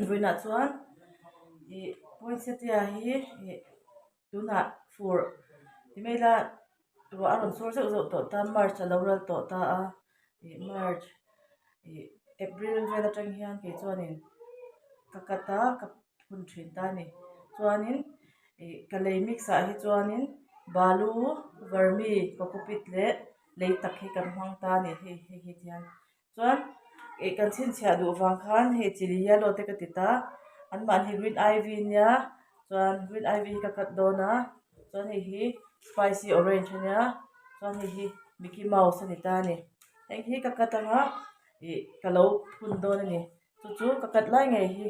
Vawiinah chuan ih poinsettia hi ih tunah fur ti mai ila ruah a rawn sur zeuh zeuh tawh ta march a lo ral tawh ta a ih march ih april vel atang hian kei chuanin ka cut a ka phun thin ta a ni chuanin ih ka lei mix ah hi chuanin balu vermi cocopeat leh lei tak hi kan hmang ta a ni hei hei hi tihian chuan ih kan chhinchhiah duh vang khan hei chili yellow te ka ti ta anmahni green ivy nia chuan green ivy hi ka cut dawn a chuan hei hi spicy orange ania chuan hei hi mickey mouse a ni ta a ni heng hi ka cut anga ih ka lo phun dawn a ni. Chu chu ka cut lai ngei hi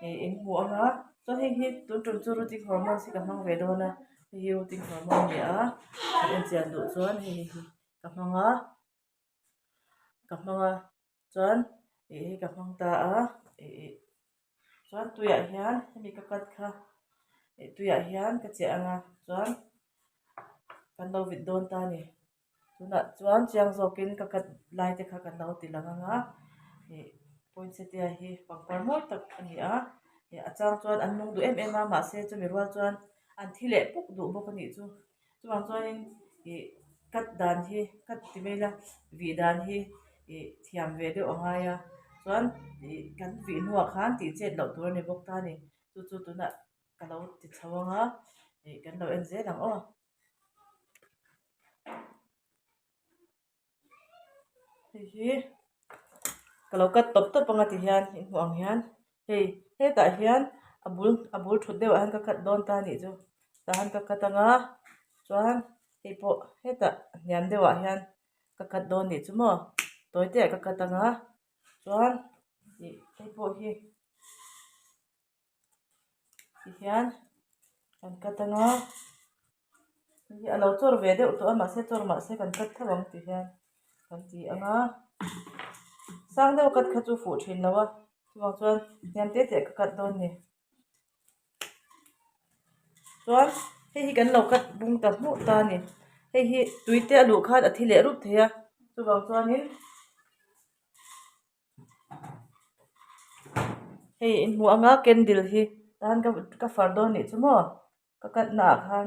ih in hmu ang a chuan hei hi tun tum chu rooting hormones hi ka hmang ve dawn a hei hi rooting hormone a ni a kan enchian duh chuan hei hi ka hmang a ka hmang a chuan ih hei ka hmang ta a ih ih chuan tuiah hian hemi ka cut kha ih tuiah hian ka chiah ang a chuan kan lo vit dawn ta a ni. Tunah chuan chiang zawkin ka cut lai te kha kan lo ti lang ang a ih poinsettia hi pangpar mawi tak a ni a ih a chang chuan an nung duh em em a mahse chumi rual chuan an thi leh puk duh bawk a nih chu chuvang chuanin ih cut dan hi cut ti mai ila vih dan hi ih thiam ve deuh a ngai a chuan ih kan vih hnuah khan tih chet loh tur a ni bawk ta a ni chu chu tunah ka lo ti chho ang a ih kan lo en zel ang aw. Hei hi ka lo cut tawp tawp anga ti hian in hmuh ang hian hei hetah hian a bul a bul thut deuhah hian ka cut dawn ta anih chu tah hian ka cut anga chuan hei pawh hetah hniam deuhah hian ka cut dawn anih chu maw tawi te ah ka cut anga chuan ih hei pawh hi. Tihian kan cut anga hei hi a lo chawr ve deuh tawh a mahse chawr mahse kan cut tho ang ti hian kan ti anga sang deuh a cut kha chu fuh thin lo a chuvang chuan hniam te te ka cut dawn a ni chuan hei hi kan lo cut bung ta hmuh ta a ni hei hi tui te a luh khan a thi leh rup thei a chuvang chuanin. Hei in hmuh anga candle hi tan ka ka far dawn nih chu maw ka cut na ah khan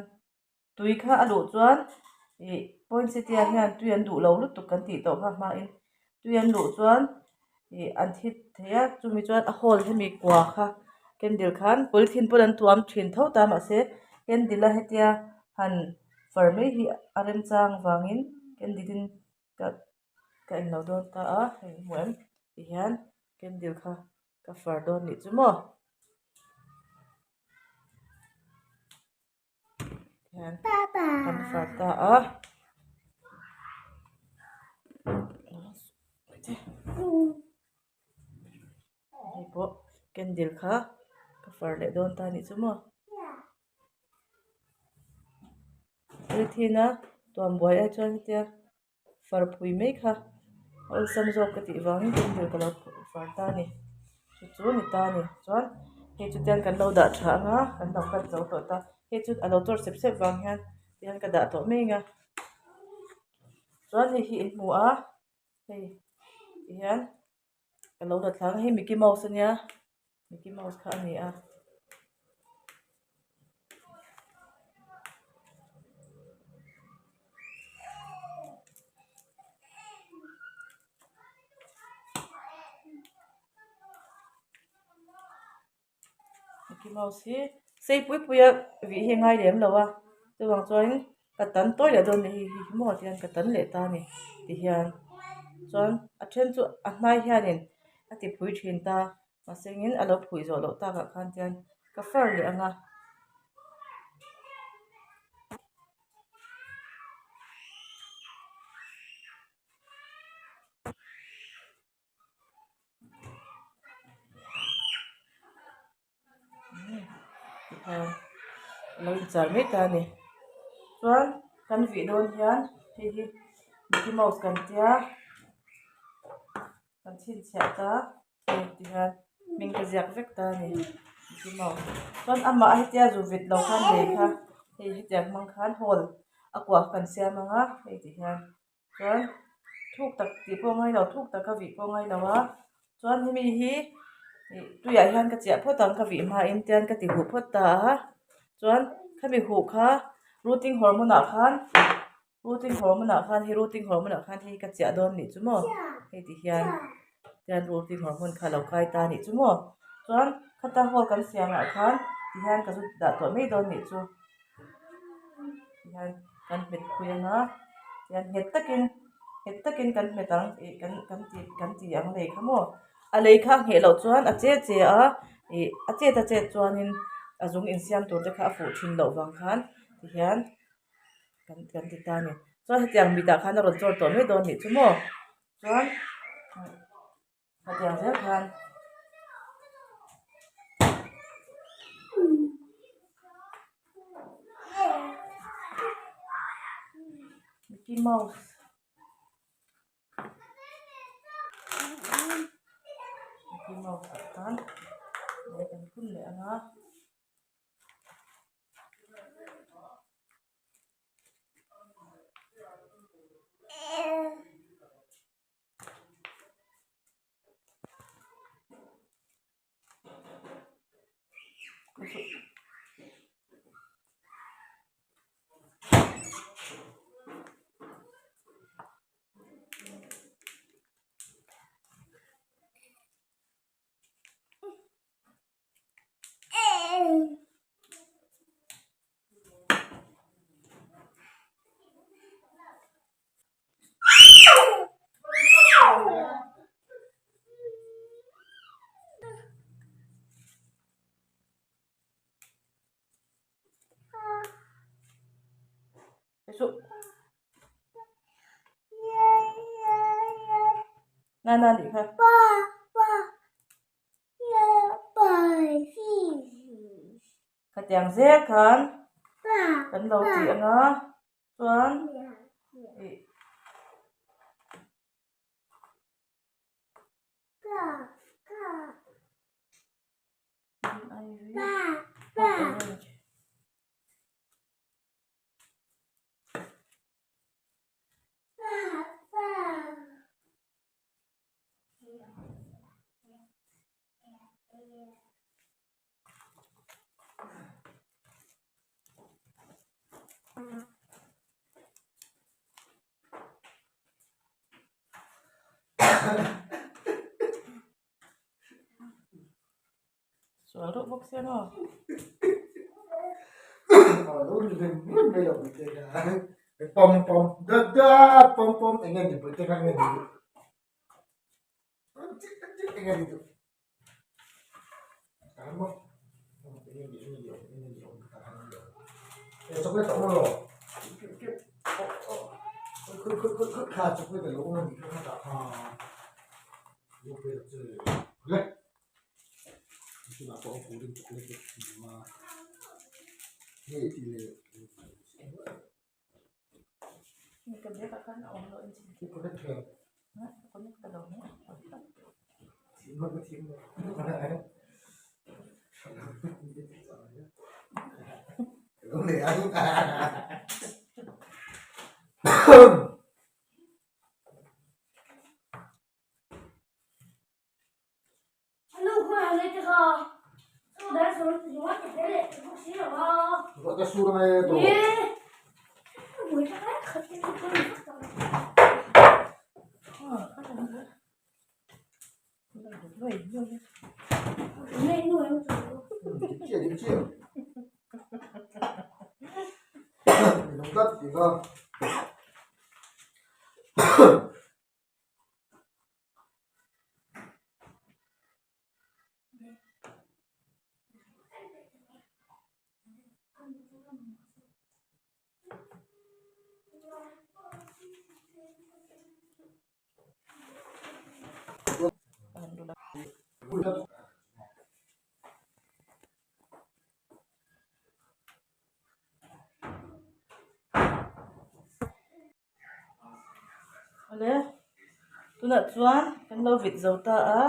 tui kha a luh chuan ih poinsettia hian tui an duh lo lutuk kan tih tawh kha hmain tui an luh chuan ih an thi thei a chumi chuan a hole hemi kua kha candle khan polythene pawn an tuam thin tho ta mahse candle a hetia han far mai hi a remchang vangin candle in ka ka en lo dawn ta a hei hmu em ti hian candle kha ka far dawn nih chu maw tihian kan far ta a hei pawh candle kha ka far leh dawn ta nih chu maw. Polythene a tuam buai ai chuan hetia far phui mai kha a awlsam zawk ka tih vangin candle ka lo far ta a ni chu chu a ni ta a ni chuan hei chu tian kan lo dah tha ang a kan lo cut zo tawh ta hei chu a lo chawr sep sep vang hian tihian ka dah tawh mai ang a chuan hei hi in hmu a hei tihian ka lo la thlang a hei mickey mouse ania mickey mouse kha a ni a. Mickey mouse hi sei pui pui a vih hi a ngai lem lo a chuvang chuan ka tan tawi leh dawn a ni hei hi maw tihian ka tan leh ta a ni tihian chuan a then chu a hnai hianin a ti phui thin ta mahse engin a lo phui zawh loh takah khan tihian ka far leh ang a. A lo inchar mai ta a ni chuan kan vih dawn hian hei hi mickey mouse kan tia kan chhinchhiah ta hei ti hian hming ka ziak vek ta a ni mickey mouse chuan amah hetia zu vit lo khan lei kha hei hetiang hmang khan hall. a kua kha kan siam ang a hei ti hian chuan thuk tak tih pawh a ngai lo thuk taka vih pawh a ngai lo a chuan hemi hi ih tuiah hian ka chiah phawt ang ka vih hmain tian ka ti huh phawt ta a chuan khami huh kha rooting hormone ah khan rooting hormone ah khan hei rooting hormone ah khan hei ka chiah dawn nih chu maw hei ti hian tian rooting hormone kha a lo kai ta nih chu maw chuan khata hall kan siam ah khan ti hian ka zu dah tawh mai dawn nih chu tihian kan hmet phui ang a tihian nghet takin nghet takin kan hmet ang ih kan kan ti kan ti ang lei kha maw a lei kha a ngheh loh chuan a che che a ih a chet a chet chuanin a zung insiam tur te kha a fuh thin loh vang khan tihian kan kan ti ta a ni chuan hetiang mitah khan a rawn chawr tawh mai dawn nih chu maw chuan hetiang zel khan Mickey Mouse Mickey Mouse ah khan kan phun leh ang a. Na na nih kha. Khatiang zel khan kan lo ti ang a chuan ih Sual reuh bawk sia maw? Pom pom da da pom pom enge ni pui te kha nge ni enge ni tu ta mo enge ni enge ni enge ni ta han ni e chocolate awm lo khu khu khu khu kha chocolate lo awm ni kha ta ha lo pe lo che le Ka bag ah khan a awm loh engchin connect ta lo mai Awle tunah chuan kan lo vit zo ta a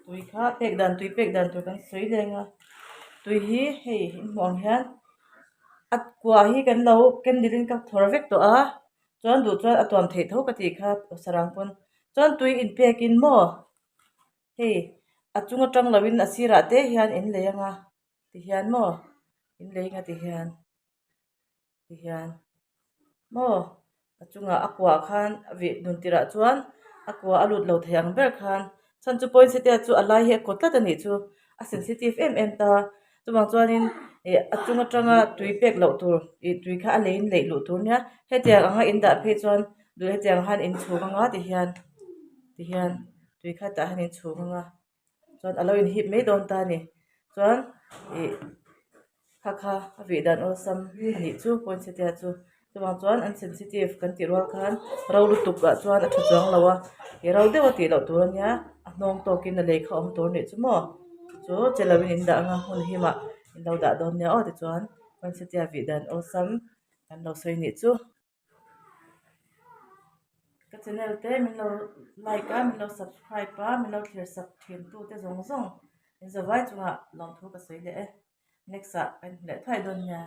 tui kha pek dan tui pek dan tur kan sawi leng a tui hi hei in hmuh ang hian. A kua hi kan lo candle in ka thawr vek tawh a chuan duh chuan a tuam theih tho ka tih kha sarang pawn chuan tui in pek in maw hei a chung atang lo in a sirah te hian in lei ang a tihian maw in lei ang a tihian tihian maw a chungah a kuah khan a vih nun tirah chuan a kuah a lut lo thei ang ber khan chhan chu poinsettia chu a lai hi a kaw tlat a nih chu a sensitive em em ta chuvang chuanin ih a chung atanga tui pek loh tur ih tui kha a leiin leih luh tur nia hetiang anga in dah phei chuan duh hetiang han inchhung anga tihian tihian tui kha tah hian inchhung anga. Chuan a lo inhip mai dawn ta a ni. Chuan ih kha kha a vih dan awlsam a nih chu poinsettia chu. Chuvang chuan an sensitive kan tih rual khan ro lutuk ah chuan a tha chuang lo a. Ih ro deuh a tih loh tur a nia a hnawng tawkin a lei kha a awm tur a nih chu maw. Chu che lovin in dah anga hmun himah in lo dah dawn nia aw tichuan poinsettia vih dan awlsam kan lo sawi nih chu. Ka channel te min lo like a min lo subscribe a min lo thlir sak thin tu te zawng zawng in zavai chungah lawmthu ka sawi leh e next ah ka inhmu leh thuai dawn nia.